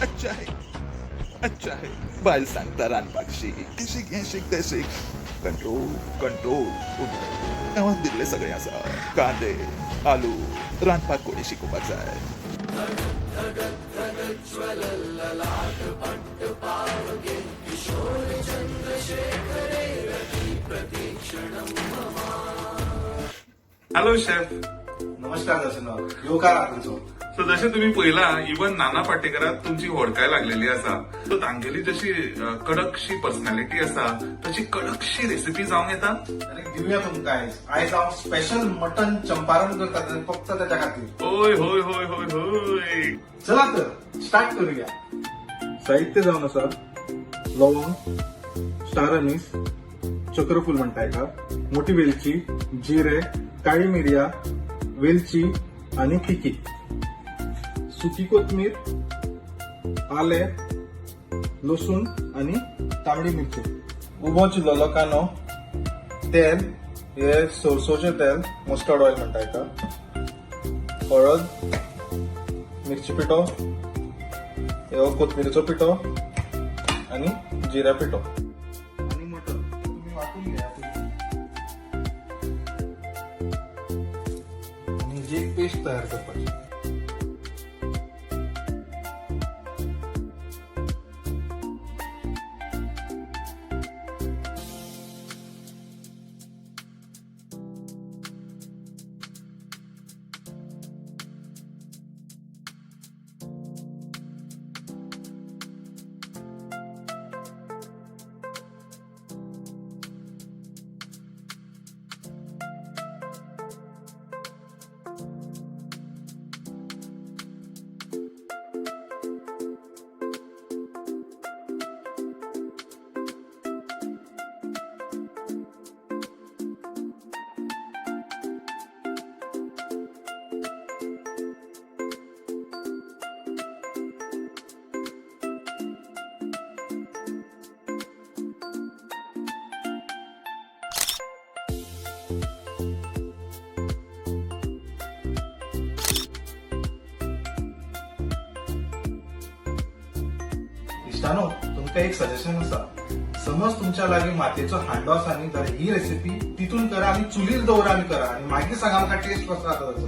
अच्छा है, अच्छा है. बायल सांगता रांदपाक शीक, हें शीक, हें शीक, तें शीक. Control, control. गांवांत दिल्लें सगळें आसा, कांदे, आलू. रांदपाक कोणी शिकोवपाक जाय? Hello chef. नमस्कार दर्शना, येवकार आहा तुमचो. सो जशें तुमी पळयलां, इवन नाना पाटेकराक तुमची होडकाय लागलेली आसा. सो तांगेली जशी कडकशी पर्सनॅलिटी आसा, तशी कडकशी रेसिपी जावंक येता? आनी दिवया तुमकां आयज. आयज हांव स्पेशल मटन चंपारण करता ते फक्त त्याच्या खातीर. होय होय होय होय होय. चला तर स्टार्ट करूया. साहित्य जावन आसा लवंग, स्टार अनीस, चक्रफूल म्हणटा हेका, मोठी वेलची, जिरे, काळी मिरया, वेलची आनी तिखी, सुकी कोथमीर, आले, लसूण आनी तांबडी मिरची, उबो चिरलेलो कांदो, तेल, हे सोरसोचें तेल, मस्टर्ड ऑयल म्हणटा हेका, हळद, मिरची पिठो, हो कोथमिरेचो पिठो आनी जिऱ्या पिठो आनी मटण. तुमी वांटून घेयात आनी हेजी एक पेस्ट तयार करपाची. इश्टानो, तुमकां एक सजेशन आसा. समज तुमच्या लागीं मातयेचो हांडो आसा न्ही, जाल्यार ही रेसिपी तितून करा आनी चुलीर दवरा आनी करा आनी मागीर सांगा म्हाका टेस्ट कसो जाता ताचो.